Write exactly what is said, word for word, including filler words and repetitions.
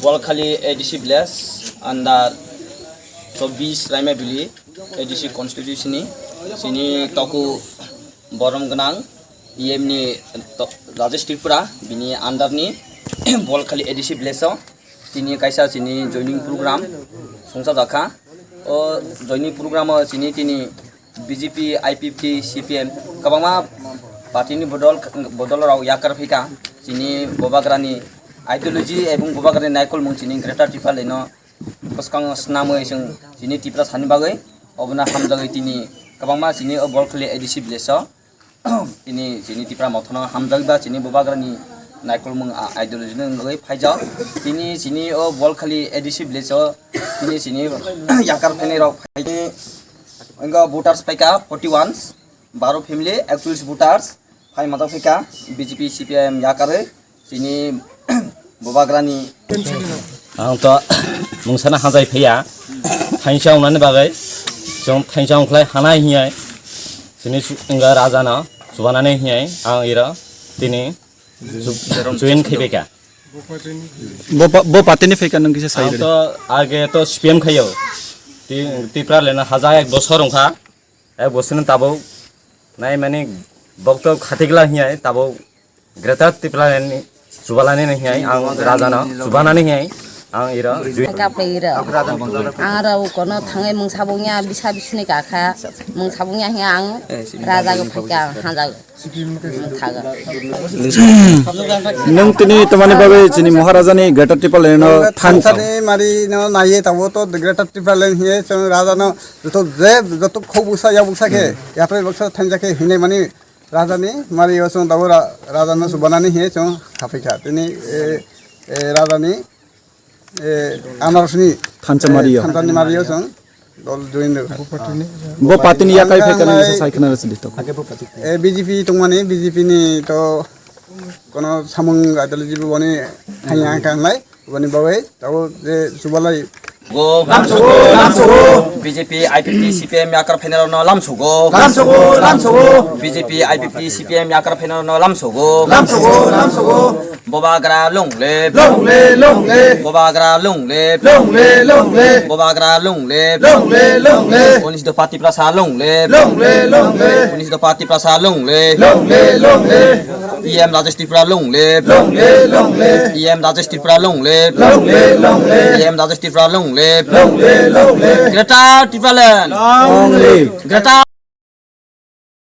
Bolkhali A D C village under chobbish Raimabili A D C constituency ni chini toku borom gwnang E M ni to-, Rajesh Tripura bini under ni Bolkhali A D C village o tini kaisa chini joining program songsa jakha. O joining program o chini tini B J P, I P F T, C P M kwbangma party ni bodol, bodol rok yakar phika chini Bubagrani ideology ebong Bubagrani naikolmung chini Greater Tipraland no bwskango snamwi chwng chini Tiprasa ni bagwi obono hamjagwi tini kwbangma chini o Bolkhali A D C village o tini chini Tipra Motha no hamjakba chini Bubagrani naikolmung a ideology no wngwi phaijak. Tini chini o Bolkhali A D C village o tini chini yakar phainai rok phaini wngkha voters phaikha forty one, baro family, ekchollish voters phai majak phaikha B J P C P I M yakarwi. Chini Bubagrani ang to mungsana hajai phaiya, thainsa wngnani bagwi chwng thainsa wngkhlai hanai hinai chini su-, wngkha raja no chubanani hinai ang iro tini chu-, join khaibaikha. Bo pa-, bo party ni phaikha nwng kisa sai ang to age to C P M khaio. Ti-, Tipraland no haja ek bosor wngkha. Ek bosor ni tabuk nai mani bok to khatigla hinai tabuk Greater Tipraland ni chubalani hinai ang raja no chubanani hinai ang iro join. Ka phaira. Ang ro kono thangai mung sabung ya bisa bisni ka kha. Mung sabung ya hinga ang raja go phaika hanja mung thaga. Nwng tini tamani bagwi chini Maharaja ni Greater Tipraland no thansa. Thansani mari no naiye tabo to Greater Tipraland hiye chwng raja no joto je joto khobuksa yabuksa khe yapre baksa thansa khe hinai mani Raja ni mari o chwng tabuk ra-, raja no chubanani hinwi chwng khaphaikha. Tini, eh, eh, raja ni, eh, anarok ni, thansa mari o. Thansa ni mari o chwng dol join rwkha. Bo party ni yakai phaikha nang sa sai khna rwsidi to. Eh, B J P tongmani, B J P ni to kono samung ideology bo boni thangya kha wngnai. Boni bagwi tabuk je chubalai. Go. Lamsogo, lamsogo. B J P, I P T, C P M yakar phainai rokno lamsogo. Lamsogo, lamsogo. B J P, I P T, C P M yakar phainai rokno lamsogo. Lamsogo, lamsogo. Bubagra long live. Long live, long live. Bubagra long live. Long live, long live. Bubagra long live. Long live, long live. Unis dopha Tiprasa long live. Long live, long live. Unis dopha Tiprasa long live. Long live, long live. E M Rajesh Tripura long live. Long live, long live. E M Rajesh Tripura long live. Long live, long live. E M Rajesh Tripura long live. Long live, long live. Greater Tipraland. Long live. Greater